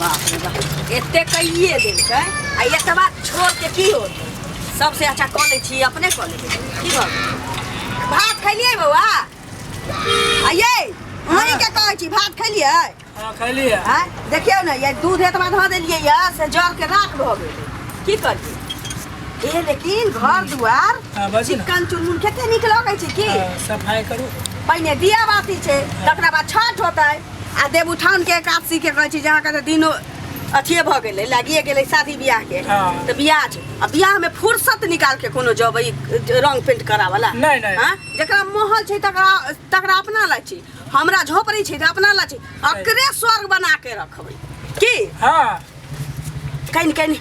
बाप रे बाप, एते कहिए देलकै आ एतबा छोड़ के की होतै? सबसे अच्छा कऽ लै छी, अपने कऽ लेबै। की भऽ गेलै? भात खैलियै बौआ? आइये अहीं के कहै छी, भात खैलियै? हाँ, खैलियै। आँय, देखियौ ने, ये दूध एतबा धऽ देलियै यऽ से जर के राख भऽ गेलै। की करियै? ए लेकिन घर दुआर हाँ, बाजू ने। चिकन चुनमुन कते नीक लगै छै की। हाँ, सफाई करू। पहिने दिया बाती छै, तकरा बाद छठ होतै आ देवउठाउन के एकादशी के कहै छै जे अहाँके तऽ दिनो अथिए भऽ गेलै, लागिए गेलै शादी बियाह के। हाँ। तऽ बियाह छै आ बियाह में फुर्सत निकाल के कोनो जबै रंग पेंट करावला? नहीं, नहीं। हाँ? जकरा महल छै तकरा तकरा अपना ला छै, हमरा झोपड़ी छै तऽ अपना ला छै, अकरे स्वर्ग बना के रखबै की। हाँ। कनि कनि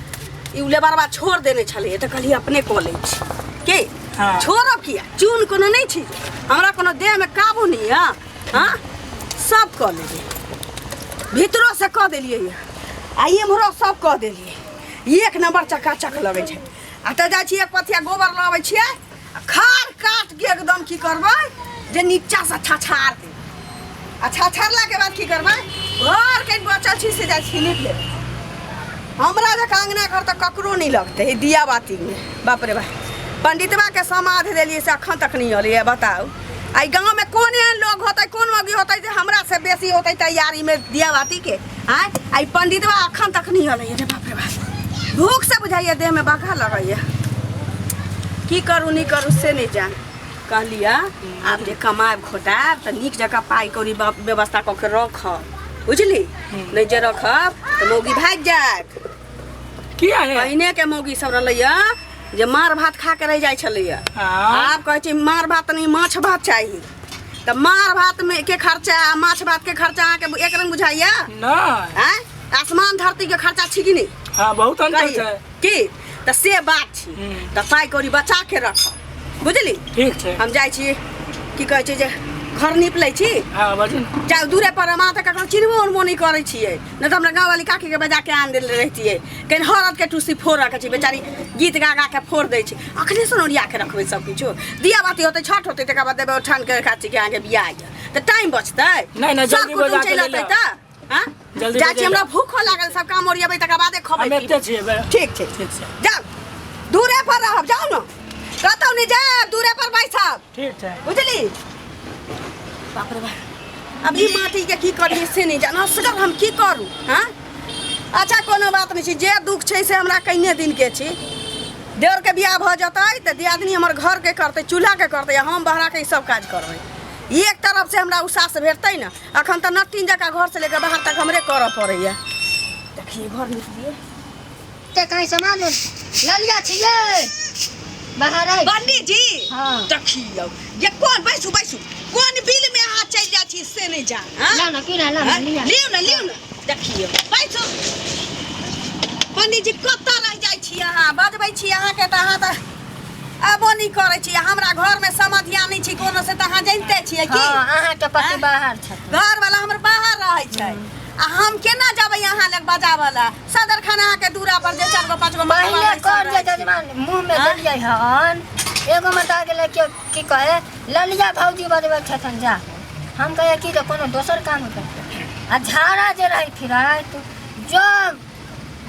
ई लेबरबा छोड़ देने छलै तऽ कहलियै अपने कऽ लै छी की। हाँ। छोड़ब किया? चून कोनो नहि छै, हमरा कोनो देहमे काबू नहि यऽ। हाँ, सब कऽ लेलियै, भीतरो से कऽ देलियै आ इम्हरो सब कऽ देलियै। एक नंबर चकाचक लगै छै। आ तऽ जाइ छियै, एक पथिया गोबर लऽ अबै छियै आ खार काट के एकदम की करबै जे नीचा से छछार देबै आ छछारलाके बाद की करबै, घर के बचल छी से जाइ छी नीप लेबै। हमरा जकाँ अङ्गना घर तऽ ककरो नहि लगतै ई दिया बातीमे। बाप रे बाप, पंडितबा के समाध देलियै से अखन तक नहि एलैए। बताउ, एहि गाँवमे कोन एहन लोग होतै, कोन मौगी होतै जे हमरा से बेसी होतै तैयारीमे दिया बातीके? आँय, आ ई पंडितबा अखन तक नहि एलैए। रे बाप रे बाप, भूख से बुझाइए देहमे बघा लगैए। की करू नहि करू से नहि जान। कहलियै आब जे कमायब खोटायब तऽ नीक जकाँ पाइ कौड़ी व्यवस्था कऽ के रखब, बुझली? नहि जे रखब तऽ मौगी भागि जायत। किया हे? पहिने के मौगी सब रहलैया जे मार भात खा के रहि जाइ छलैया। हाँ। आब कहै छै मार भात नहि, माछ भात चाही। तऽ मार भात में के खर्चा आ माछ भात के खर्चा अहाँके एक रंग बुझाइया? नहीं। आँय, आसमान धरती के खर्चा छी कि नहि? हाँ, बहुत अंतर कहियौ। छै। की तऽ से बात छी। हम्म। तऽ पाइ कौड़ी बचा के रखब, बुझली? ठीक छै। हम जाइ छी, की कहै छै जे घर नीप लै छी। हाँ, बाजू ने। जाउ दूरे पर, हम अहाँ तऽ ककरो चिन्हबो उन्हबो नहि करै छियै, नहि तऽ हमरा गाँववाली काकीके बजा के आन देल रहितियै। कनि हरद के टूसी फोड़ऽ के छै, बेचारी गीत गा गा के फोड़ दै छै। अखने से ओरिया के रखबै सब किछु। दिया बाती होतै, छठ होतै, तकर बाद देबै ओठान के काची के अहाँके बियाह यऽ तऽ टाइम बचतै। नहि, नहि, सब जल्दी कुटुम बजा के चलि ले अतै लिअ। तऽ हाँ? जल्दी जाइ छी, बजा हमरा लिअ। भूखो लागल, सब काम ओरियेबै तकर बादे खबै। हम एते छियै बे। ठीक छै। ठीक छै। जाउ, दूरे पर रहब, जाउ ने, कतौ नहि जायब, दूरे पर बैसब। ठीक छै। बुझली? बाप रे बाप, अब ई माटी के की करिए से नहीं जान। असगर हम की करू? हाँ, अच्छा कोनो बात नहीं छै, जे दुख छै से हमरा कइने दिन के छी। देवर के बियाह भऽ जेतै तऽ दियादनी हमर घर के करतै, चूल्हा के करतै, आ हम बहरा के ई सब काज करबै। एक तरफ से हमरा उसास भेटतै ने। अखन तऽ नटिन जकाँ घर से लेके बाहर तक हमरे करऽ पड़ैया। देखिए घर निकलिए। ते कहीं सामान ललिया छियै बाहर आइ। पंडित जी। हाँ। देखियौ ये कोन, बैसू बैसू, कोन बिल में अहाँ चलि जाइ छी से नहीं जान। हाँ? ला ना, की ला ला ना, हाँ? लिया। लियौ ने, लियौ ने। देखियौ, बैसू पंडित जी। कतऽ रहि जाइ छी अहाँ? बजबै छी अहाँके तऽ अहाँ तऽ अबो नहि करै छी। हमरा घरमे समधिया नहि छी कोनो, से तऽ अहाँ जनिते छियै की। हाँ, अहाँके पति हाँ? बाहर छथिन। घर वाला हमर बाहर रहै छै आ हम केना जेबै अहाँ लग बजाबऽ लए? सदर खाना अहाँके दूरा पर जे चारि गो पाँच गो मर्दबा पहिले बैसल कर जे रहै छै। जजमान मुँह में हाँ? देलियै हन, एगो मटा गेलै के की कहे ललिया भौजी बजबै छथिन जा। हम कहियै कि जे कोनो दोसर काम होतै आ झाड़ा जे रहै फिरैत, जो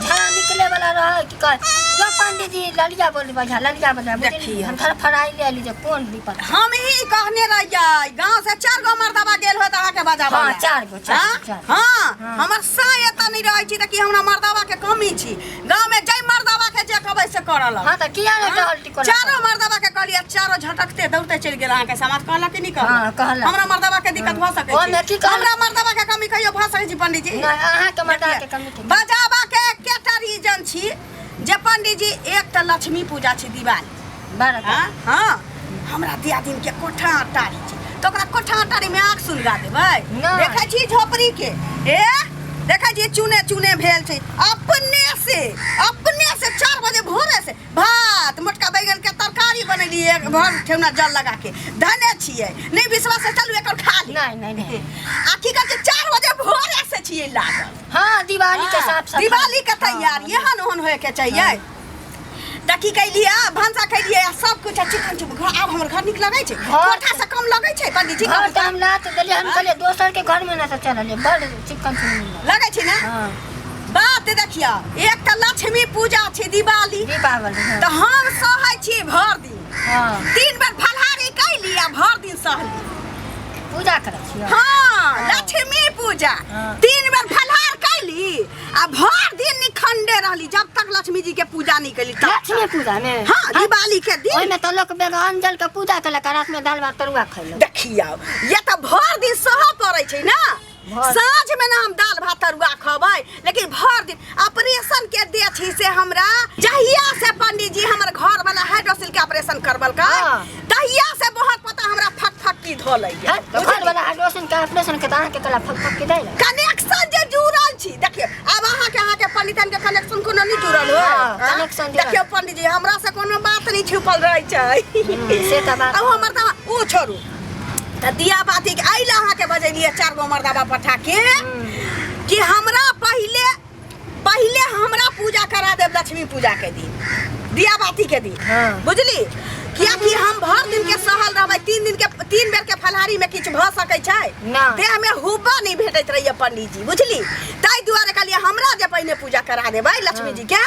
झाड़ा निकले वाला रहै, की कहे जो पंडित जी ललिया बोलबै झा ललिया बजबै, बुझलियै? देखियौ। हम धड़फड़ाइ ले एली जे कोन विपत। हम ही कहने रहियै, गांव से चार गो मर्दबा गेल होत अहाँके बजाबऽ हाँ, लए। चार गो, चार गो, हाँ? चार गो। हाँ, हाँ। हमर साय एतऽ नहि रहै छी तऽ की हमरा मर्दबा के कमी छी? गांव में जै मर्दबा के जे कहबै से करऽ लग। हाँ, तऽ किया नहि हाँ? टहल टिकोला? चारो मर्दबा के कहलियै, चारो झटकते दौड़ते चलि गेल। अहाँके समाज कहलक कि नहि कहलक? हाँ, कहलक। हमरा मर्दबा के दिक्कत भऽ सकै ओहिमे छै? की कहलक? हमरा मर्दबा के कमी कहियो भऽ सकै छै पंडित जी? नहि, अहाँके मर्दबा के कमी के बजाबा के एकेटा रीजन छी जे पंडित जी, एक तऽ लक्ष्मी पूजा छी, दिवाली। बड़ा। हाँ? हाँ, हमरा दियादिन के कोठा अटारी छै तऽ ओकरा कोठा अटारी में आग सुलगा देबै? नहि। देखै छी झोपड़ी के, ए देखै छी चुने चुने भेल छै। अपने से, अपने से 4 बजे भोरे से भात मोटका बैगन के तरकारी बनेलियै, एक भर ठेहुना जल लगा के धने छियै। नहि विश्वास है, चलू एकर खा ली। नहीं, नहीं, नहीं। आ की कहै छै, 4 बजे भोरे से छियै लागल। हाँ, दिवाली के हाँ, साफ सफाई। दिवाली के तैयारी एहन ओहन होए के चाहिए। तऽ की कैलियै, भनसा कैलियै आ सब कुछ चिकन चुप घर। आब हमर घर नीक लगै छै? कोठा से कम लगै छै पंडित जी? घर तऽ हम लात देलियै, हम कहलियै दोसर के घर में ना तऽ चललियै, बड़ चिकन चुनमुन लगै छै ने। हाँ। देखियौ, एक तऽ लक्ष्मी पूजा छै दिवाली, दीपावली। हाँ। तऽ हम सहै छी भरि दिन। हाँ। 3 बेर फलहारी कैली आ भरि दिन सहली। पूजा करै छियै? हाँ, लक्ष्मी पूजा। हाँ। 3 बेर फलहार कैली आ भरि दिन निखंडे रहली जब तक लक्ष्मी जी के पूजा नहीं कैली तब तक। लक्ष्मी पूजा में? हाँ, दिवाली के दिन। ओहिमे तऽ लोक बेग अन्न जल के पूजा केलक आ रात में दाल भात तरुआ खैलक। देखियौ, ये तऽ भरि दिन सहऽ पड़ै छै ना। साँझ में ना हम दाल भात तरुआ खबै, लेकिन भरि दिन ऑपरेशन के दे छी से हमरा जहिया से पंडित जी हमर घर वाला हाइड्रोसिल के ऑपरेशन करबलकै, हाँ। तहिया से बहुत पता हमरा फक फक्की धऽ लैया। हैं? तऽ घर वाला हाइड्रोसिल के ऑपरेशन के तऽ अहाँके कला फक फक्की दै लै। कनेक्शन जे जुड़ल छी, देखियौ आब अहाँके पंडितन के कनेक्शन कोनो नहीं जुड़ल हो। हाँ, हाँ? कनेक्शन जुड़ल। देखियौ पंडित जी, हमरा से कोनो बात नहीं छुपल रहै छै। से तऽ बात। अब हमर तऽ ओ छोड़ू, तऽ दिया बाती के अइला अहाँके बजेलियै 4 गो मर्दाबा पठा के कि हमरा पहिले पहिले हमरा पूजा करा देब लक्ष्मी पूजा के दिन, दिया बाती के दिन। हाँ। बुझली? कियाकि हम भर दिन के सहल रहबै, 3 दिन के 3 बेर के फलहारी में किछु भऽ सकै छै? ना। देह में हुब्बा नहीं भेटैत रहैया पंडित जी, बुझली? ताहि दुआरे कहलियै हमरा जे पहिने पूजा करा देबै लक्ष्मी जी के,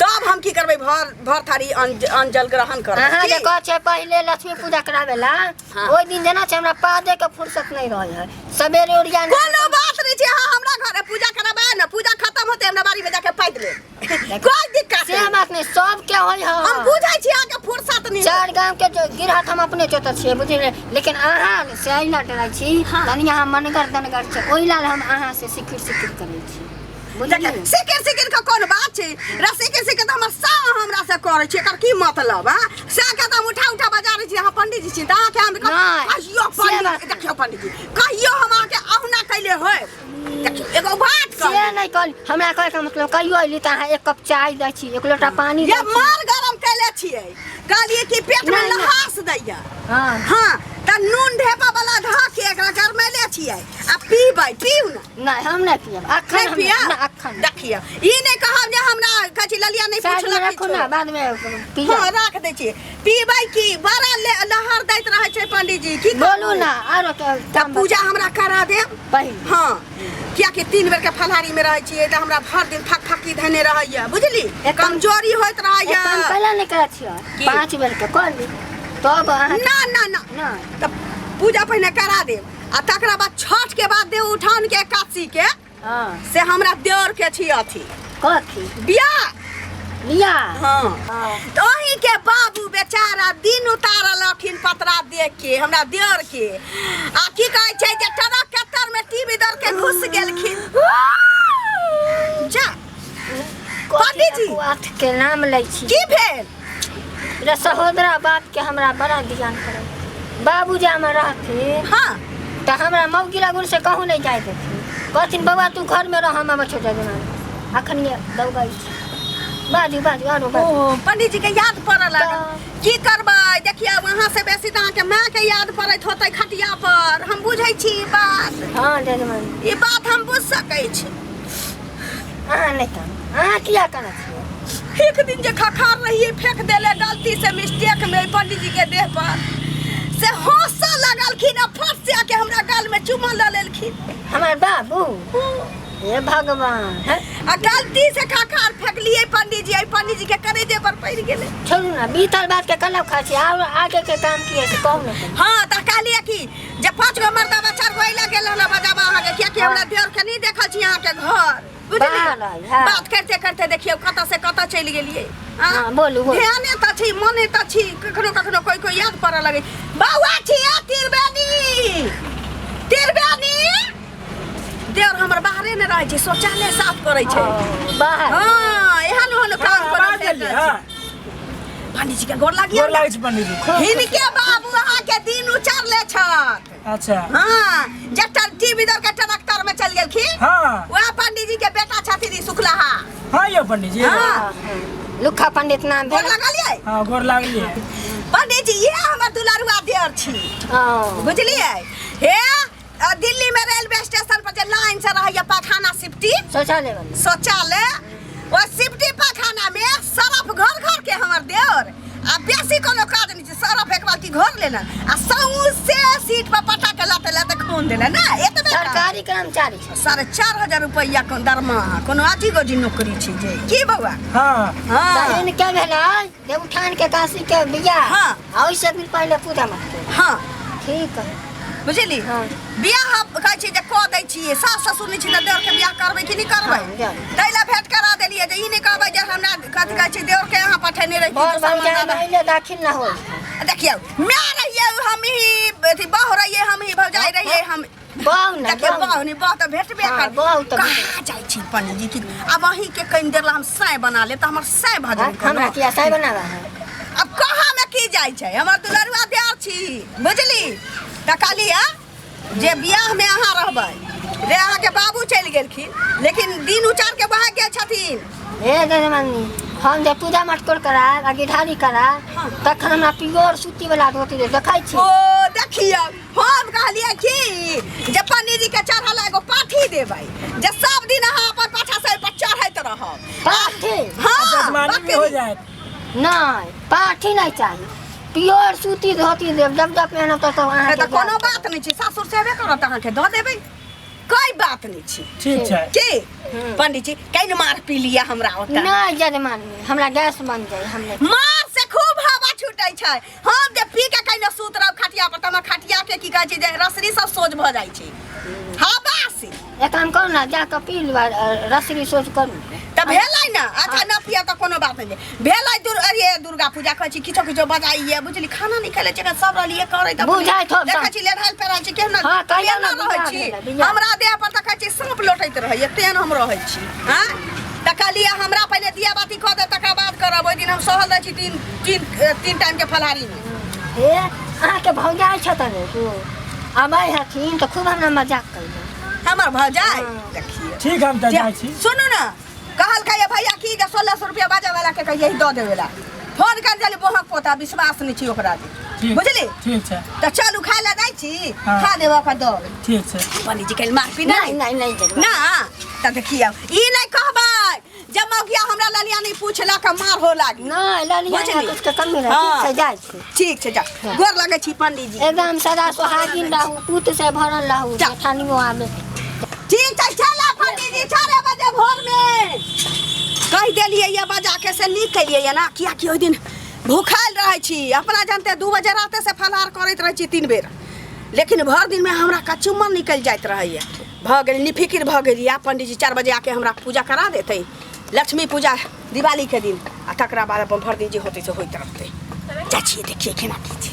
तब हम की करबै, भर भर थारी अन्न जल ग्रहण करबै। अहाँ जे की? कहै छै पहिले लक्ष्मी पूजा कराबेला, हाँ। ओहि दिन जेना छै हमरा पादे के फुर्सत नहीं रहै है, सवेरे ओरिया कोनो बात नहीं छै। हाँ, हमरा घरे पूजा कराबे ना, पूजा खत्म होते हमरा बाड़ी में जाके पाइद लेब, कोई दिक्कत से नहीं। बात नहीं, सबके होय है। हम बुझै छी अहाँके फुर्सत नहीं। 4 गांव के जो गिरहत हम अपने जोतै छियै, बुझलियै? लेकिन अहाँ से एहि ला डरै छी, हाँ। तनि अहाँ मनगर दनगर छै, ओहि ला हम अहाँ से सिकिर सिकिर करै छी, बुझलियै? सिकिर सिकिर के कोन बात छै? रा सिकिर सिकिर तऽ हमर साह हमरा से करै छै, एकर की मतलब? हाँ, साह के तऽ हम उठा उठा बजारै छी। अहाँ पंडित जी छी तऽ अहाँके हम नहि, कहियो से पंडित बात देखियौ पंडित जी, कहियो हम अहाँके अहुना कैले होय? देखियौ एगो बात से कहू। नहि कहली, हमरा कहै के मतलब कहियो अयली तऽ अहाँ 1 कप चाय दै छी, 1 लोटा पानी ये दै छी। मार गरम कैले छियै, कहलियै कि पेट में नहि, नहि। लहास दैया। हाँ। हाँ, तऽ नून ढेपा वाला धऽ के एकरा गरमैले छियै आ पीबै, पीउ ना। नहीं, हम नहीं पियब। अखन नहीं हम पियब? ना, अखन। देखियौ, ई नहीं कहब जे हमरा कहै छी ललिया नहीं साइड में पुछलक राखू किछो। ना, बाद में पियब। हाँ, राख दै छियै। पीबै की? बड़ा लहर दैत रहै छै पंडित जी, की कहू? बोलू ना, आरो के तऽ काम पूजा हमरा करा देब पहिले। हाँ, कियाकि 3 बेर के फलहारी में रहै छियै तऽ हमरा भरि दिन फकफकी धने रहैया, बुझली? एक काम- कमजोरी होइत रहैया। एक काम कैला नहीं करै छियै? की? 5 बेर के कर ली तब अहाँ ना ना ना। ना। तऽ पूजा पहिने करा देब आ तकरा बाद छठ के बाद देव उठान के एकादशी के, हाँ। से हमरा देवर के छी अथी। कथी? बियाह। बियाह? हाँ। हाँ। तऽ ओही के बाबू बेचारा दिन उतारलखिन पतरा देख के हमरा देवर के, आ की कहै छै जे ट्रक के तर में टीवी दर के घुस गेलखिन। जा। पंडित जी। कुआथ के नाम लै छी। की भेल? रे सहोदरा बाप के हमरा बड़ा ध्यान पड़ै। बाबू जे हमर रहथिन, हाँ। तऽ हमरा मौगी लगुन से कहूँ नहीं जाय देथिन, कहथिन बौआ तू घर में रह, हम आबै छौ जजमान। अखन ये दौगै छी। बाजू बाजू आरो बाजू। ओ पंडित जी के याद पड़ऽ लागल। तऽ की करबै? देखियौ वहाँ से बेसी तऽ अहाँके माय के याद पड़ैत होतै खटिया पर, हम बुझै छी ई बात। हाँ, जजमान। ई बात हम बुझ सकै छी। अहाँ नहि कानू, अहाँ किया कानै छियै? एक दिन जे खखार रहियै फेंक देले गलती से मिस्टेक में पंडित जी के देह पर, से हंसऽ लगलखिन आ फट से आके हमरा गाल में चुमा लऽ लेलखिन। हमर बाबू? हे भगवान। हैं? आ गलती से खखार फेंकलियै पंडित जी, एहि पंडित जी के करेजे पर पड़ि गेलै। छोड़ू ना, बीतल बात के कलम खाइ छी, आर आगे के काम की है से कहू ना। हाँ, तऽ कहलियै कि जे 5 गो मर्दाबा 4 गो अइला गेल रहल बजाबा अहाँके, कियाकि हमरा देवर के नहीं देखल छी अहाँके घर, बुझलियै? बाहर आइ, हाँ। बात करते करते देखियौ कतऽ से कतऽ चलि गेलियै। हाँ? हाँ, बोलू, बोलू। ध्याने तऽ छी, मने तऽ छी, कखनो कखनो कोई कोई याद पड़ऽ लगै। बौआ छी आ त्रिवेणी, त्रिवेणी देवर हमर बाहरे ने रहै छै, शौचालय साफ करै छै। ओ, बाहर। हाँ, एहन ओहन काम हाँ, करै आवाज छै। देलियै, हाँ। पंडित जी के गोर लागियौ। गोर लागै छै पंडित जी। खूब हिनके बाबू अहाँके दिन उचारले छथि। अच्छा। हाँ, जटर टीवी दर के ट्रैक्टर में चल गेलखिन। हाँ। वएह पंडित जी के बेटा छथिन ई शुक्लाहा। हाँ यौ पंडित जी। हाँ। लुखा पंडित नाम गोर भेल। लगलियै? हाँ, गोर लागलियै। पंडित जी, ये हमर दुलारुआ देवर छी। हाँ। बुझलियै? हे, दिल्ली में रेलवे स्टेशन पर जे लाइन से रहैया पाखाना सिफ्टी, शौचालय वाला। शौचालय, ओ सिफ्टी पाखाना में सरफ घर घर के हमर देवर, आ बेसी कोनो काज नहीं छै, सरफ एक बाल्टी घर लेलन आ सौंसे सीट पर पटा के लाते लाते बोन देला ना एतबे काम। सरकारी कर्मचारी छै। 4500 रुपैआ कोन दरमाहा, कोनो अथी गोजी नौकरी छै जे की बौआ? हाँ। हाँ। बहिन के भेलै देवउठान के काशी के बियाह। हाँ। आ ओहिसँ एक दिन पहिले पूजा मत करू। हाँ। ठीक है। बुझली? हाँ। बियाह हम कहै छी जे कऽ दै छियै, सास ससुर नहि छी तऽ देवर के बियाह करबै कि नहि करबै? हाँ, जाउ। ताहि लए भेंट करा देलियै जे ई नहि कहबै जे हमरा कथी कहै छै देवर के अहाँ पठेने रही। बर भौजाइ पहिले दाखिल न होइ। देखियौ, माय रहियै हम ही, अथी बहू रहियै हम ही, भौजाइ रहियै हम। बहु ने, देखियौ, बहु। बहू नहि, बहू तऽ भेटबे हाँ, कर। बहू तऽ भेटबे। कहाँ जाइ छी पंडीजी की? आब अहीं के कनि देर ला हम साय बना लेब तऽ हमर साय भऽ हाँ, जेतै। हमरा किया साय बनाबऽ है? अब कहाँ में की जाइ छै, हमर दुलरुआ देवर छी, बुझली? तऽ कहलियै जे बियाह में अहाँ रहबै रे, अहाँके बाबू चलि गेलखिन लेकिन दिन उचार के भागि गेल छथिन। हे जजमानी, हम जे पूजा मटकोर करायब आ गिरधारी करायब हाँ। तखन हमरा प्योर सूती वाला धोती दे, देखै छी? ओ देखियौ, हम कहलियै कि जे पंडीजी के चढ़ल एगो पाठी देबै जे सब दिन अहाँ अपन पाछा से पर चढ़ैत रहब। पाठी? हाँ, जजमानी भी हो बकरी। जाए। नहि, पाठी नहि चाही, प्योर सूती धोती देब, जब जब पहनब तब तब अहाँके तऽ कोनो जायब। बात नहि छै, सासुर से हेबे करत, अहाँके दऽ देबै, कोई बात नहि छै। ठीक छै। की पंडीजी, कनि मार पी लिअ हमरा ओतऽ। नहि जजमानी, हमरा गैस बन जाय, हम नहि। मार से खूब हवा छूटै छै। हम जे पी के कहिनो सुत रहब खटिया पर तऽ हमर खटिया के की कहै छै जे रसरी सब सोझ भऽ जाइ छै हवा से। एक काम करू ने, जा कऽ पी लिअ, रसरी सोच करू। तऽ भेलै ने। अच्छा, न पियब तऽ कोनो बात नहि भेलै। अरे दुर्गा पूजा कहै छी, किछो किछो बजाइए, बुझली? खाना नहि खेले छै, सब रहलियै करै तऽ बुझाइत होत। देखै छी लेढ़ायल पेरायल छी केहन। हाँ, कहियौ ने, केना रहै बुझा छी गेलै, बुझा। हमरा देह पर तऽ कहै छी साँप लोटैत रहैए, तेहन हम रहै छी। हाँ, तऽ कहलियै हमरा पहिले दिया बाती कऽ दे, तकर बाद करब। ओहि दिन हम सहल रहै छी तीन तीन तीन टाइम के फलहारीमे। हे, अहाँके भौजाइ छथि एगो, अबै हथिन तऽ खूब हमरा मजाक करियै। हमर भौजाइ? हाँ। देखियौ। ठीक, हम तऽ जाइ छी। सुनू ने, कहलकै ये भैया की जे 1600 रुपया बाजा वाला के कहिए दऽ देवे ला, फोन कर देली, बोहक पोता विश्वास नहीं छी ओकरा दे। ठीक। बुझली? ठीक छै। तऽ चलू, खाय लए जाइ छी। हाँ। खा लेब ओकर दऽ। ठीक छै। पंडीजी काल्हि मार पी नहि नहि नहि जजमानी। ना तऽ देखियौ, ई नहि कहबै जे मौगिया हमरा ललिया नहि पूछलक, मार हो लागी। नहि ललिया, बुझली? कुछ के कमी रहै। हाँ। ठीक छै, जाइ छी। ठीक छै, जा। हाँ। गोर लगै छी पंडीजी। एकदम सदा सोहागिन रहू, पूत से भरल रहू। जा। जेठानियो आबे। ठीक छै, चल पंडीजी, 4 बजे भोर में कहि देलियै ये बजा के, से नीक केलियै ये ना, कियाकि ओहि दिन भूखायल रहै छी। अपना जानते 2 बजे राते से फलहार करैत रहै छी 3 बेर, लेकिन भरि दिनमे हमरा कचुम्मर निकलि जाइत रहैए। भऽ गेल, निफिकिर भऽ गेली। आब पंडीजी 4 बजे आके हमरा पूजा करा देतै, लक्ष्मी पूजा दिवालीके दिन, आ तकरा बाद अपन भरि दिन जे होतै से होइत रहतै। जाइ छियै, देखियै केना की छै।